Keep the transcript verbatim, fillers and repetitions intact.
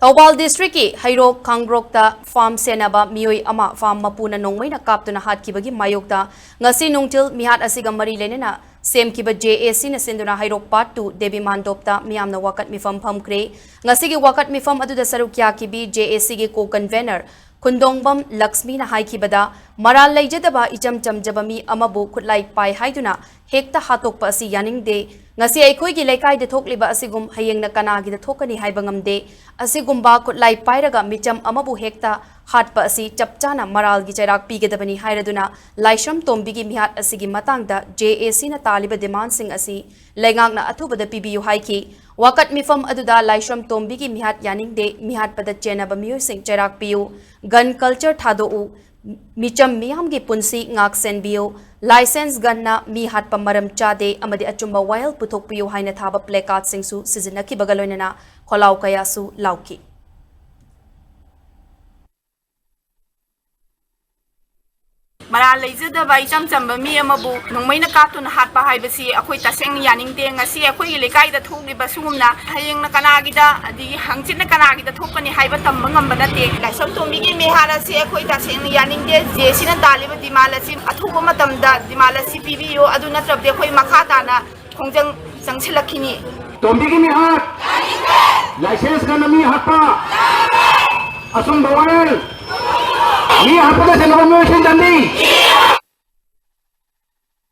ꯊꯧꯕꯥꯜ ꯗꯤꯁꯇ꯭ꯔꯤꯛꯀꯤ ꯍꯩꯔꯣꯛ ꯈꯥꯡꯒ꯭ꯔꯣꯛꯇ ꯐꯥꯔꯝ ꯁꯦꯟꯅꯕ ꯃꯤꯑꯣꯏ ꯑꯃ ꯐꯥꯔꯝ ꯃꯄꯨꯅ ꯅꯣꯡꯃꯩꯅ ꯀꯥꯞꯇꯨꯅ ꯍꯥꯠꯈꯤꯕꯒꯤ ꯃꯥꯌꯣꯛꯇ ꯉꯁꯤ ꯅꯨꯡꯊꯤꯜ ꯃꯤꯍꯥꯠ ꯑꯁꯤꯒ ꯃꯔꯤ ꯂꯩꯅꯅ ꯁꯦꯝꯈꯤꯕ ꯖꯦ ꯑꯦ ꯁꯤꯅ ꯁꯤꯟꯗꯨꯅ ꯍꯩꯔꯣꯛ ꯄꯥꯔꯠ ꯇꯨ ꯗꯦꯕꯤ ꯃꯥꯟꯗꯣꯞꯇ ꯃꯤꯌꯥꯝꯅ ꯋꯥꯀꯠ ꯃꯤꯐꯝ ꯐꯝꯈ꯭ꯔꯦ꯫ ꯉꯁꯤꯒꯤ ꯋꯥꯀꯠ ꯃꯤꯐꯝ ꯑꯗꯨꯗ ꯁꯔꯨꯛ ꯌꯥꯈꯤꯕꯤ ꯖꯦ ꯑꯦ ꯁꯤꯒꯤ ꯀꯣ ꯀꯟꯚꯦꯅꯔ ꯈꯨꯟꯗꯣꯡꯕꯝ ꯂꯛꯁꯃꯤꯅ ꯍꯥꯏꯈꯤꯕꯗ, ꯃꯔꯥꯜ ꯂꯩꯖꯗꯕ ꯏꯆꯝ ꯆꯝꯖꯕ ꯃꯤ ꯑꯃꯕꯨ ꯈꯨꯠꯂꯥꯏ ꯄꯥꯏ ꯍꯥꯏꯗꯨꯅ ꯍꯦꯛꯇ ꯍꯥꯠꯇꯣꯛꯄ ꯑꯁꯤ ꯌꯥꯅꯤꯡꯗꯦ꯫ ꯉꯁꯤ ꯑꯩꯈꯣꯏꯒꯤ ꯂꯩꯀꯥꯏꯗ ꯊꯣꯛꯂꯤꯕ ꯑꯁꯤꯒꯨꯝ ꯍꯌꯦꯡꯅ ꯀꯅꯥꯒꯤꯗ ꯊꯣꯛꯀꯅꯤ ꯍꯥꯏꯕ ꯉꯝꯗꯦ꯫ ꯑꯁꯤꯒꯨꯝꯕ ꯈꯨꯠꯂꯥꯏ ꯄꯥꯏꯔꯒ ꯃꯤꯆꯝ ꯑꯃꯕꯨ ꯍꯦꯛꯇ ꯍꯥꯠꯄ ꯑꯁꯤ ꯆꯞ ꯆꯥꯅ ꯃꯔꯥꯜꯒꯤ ꯆꯩꯔꯥꯛ ꯄꯤꯒꯗꯕꯅꯤ ꯍꯥꯏꯔꯗꯨꯅ ꯂꯥꯏꯁ꯭ꯔꯝ ꯇꯣꯝꯕꯤꯒꯤ ꯃꯤꯍꯥꯠ ꯑꯁꯤꯒꯤ ꯃꯇꯥꯡꯗ ꯖꯦ ꯑꯦ ꯁꯤꯅ ꯇꯥꯜꯂꯤꯕ ꯗꯤꯃꯥꯟꯁꯤꯡ ꯑꯁꯤ ꯂꯩꯉꯥꯛꯅ ꯑꯊꯨꯕꯗ ꯄꯤꯕꯤꯌꯨ ꯍꯥꯏꯈꯤ꯫ ꯋꯥꯀꯠ ꯃꯤꯐꯝ ꯑꯗꯨꯗ ꯂꯥꯏꯁ꯭ꯔꯝ ꯇꯣꯝꯕꯤꯒꯤ ꯃꯤꯍꯥꯠ ꯌꯥꯅꯤꯡꯗꯦ, ꯃꯤꯍꯥꯠꯄꯗ ꯆꯦꯟꯅꯕ ꯃꯤꯑꯣꯏꯁꯤꯡ ꯆꯩꯔꯥꯛ ꯄꯤꯌꯨ, ꯒꯟ ꯀꯜꯆꯔ ꯊꯥꯗꯣꯛꯎ, ꯃꯤꯆꯝ ꯃꯤꯌꯥꯝꯒꯤ ꯄꯨꯟꯁꯤ ꯉꯥꯛ ꯁꯦꯟꯕꯤꯌꯨ, ꯂꯥꯏꯁꯦꯟꯁ ꯒꯟꯅ ꯃꯤ ꯍꯥꯠꯄ ꯃꯔꯝ ꯆꯥꯗꯦ ꯑꯃꯗꯤ ꯑꯆꯨꯝꯕ ꯋꯥꯌꯦꯜ ꯄꯨꯊꯣꯛꯄꯤꯌꯨ ꯍꯥꯏꯅ ꯊꯥꯕ ꯄ꯭ꯂꯦꯀꯥꯔꯗꯁꯤꯡꯁꯨ ꯁꯤꯖꯤꯟꯅꯈꯤꯕꯒ ꯂꯣꯏꯅꯅ ꯈꯣꯜꯂꯥꯎ ꯀꯌꯥꯁꯨ ꯂꯥꯎꯈꯤ꯫ ꯃꯔꯥꯜ ꯂꯩꯖꯗꯕ ꯏꯆꯝ ꯆꯝꯕ ꯃꯤ ꯑꯃꯕꯨ ꯅꯣꯡꯃꯩꯅ ꯀꯥꯞꯇꯨꯅ ꯍꯥꯠꯄ ꯍꯥꯏꯕꯁꯤ ꯑꯩꯈꯣꯏ ꯇꯁꯦꯡꯅ ꯌꯥꯅꯤꯡꯗꯦ꯫ ꯉꯁꯤ ꯑꯩꯈꯣꯏꯒꯤ ꯂꯩꯀꯥꯏꯗ ꯊꯣꯛꯂꯤꯕ ꯁꯤꯒꯨꯝꯅ ꯍꯌꯦꯡꯅ ꯀꯅꯥꯒꯤꯗ ꯑꯗꯒꯤ ꯍꯪꯆꯤꯠꯅ ꯀꯅꯥꯒꯤꯗ ꯊꯣꯛꯀꯅꯤ ꯍꯥꯏꯕ ꯇꯝꯕ ꯉꯝꯕ ꯅꯠꯇꯦ꯫ ꯂꯥꯏꯁ꯭ꯔꯝ ꯇꯣꯝꯕꯤꯒꯤ ꯃꯤꯍꯥꯠ ꯑꯁꯤ ꯑꯩꯈꯣꯏ ꯇꯁꯦꯡꯅ ꯌꯥꯅꯤꯡꯗꯦ꯫ ꯖꯦ ꯁꯤꯅ ꯇꯥꯜꯂꯤꯕ ꯗꯤꯃꯥꯟ ꯑꯁꯤ ꯑꯊꯨꯕ ꯃꯇꯝꯗ ꯗꯤꯃꯥꯟ ꯑꯁꯤ ꯄꯤꯕꯤꯌꯨ, ꯑꯗꯨ ꯅꯠꯇ꯭ꯔꯕꯗꯤ ꯑꯩꯈꯣꯏ ꯃꯈꯥ ꯇꯥꯅ ꯈꯣꯡꯖꯪ ꯆꯪꯁꯤꯜꯂꯛꯈꯤꯅꯤ꯫ ꯇꯣꯝꯕꯤꯒꯤ ꯃꯤꯍꯥꯠ, ꯂꯥꯏꯁꯦꯟꯁ ꯒꯟꯅ ꯃꯤ ꯍꯥꯠꯄ, ꯑꯆꯨꯝꯕ ꯋꯥꯌꯦꯜ, ꯃꯤ ꯍꯥꯠꯄꯗ ꯆꯦꯟꯅꯕ ꯃꯤꯑꯣꯏꯁꯤꯡ ꯇꯝꯕꯤ꯫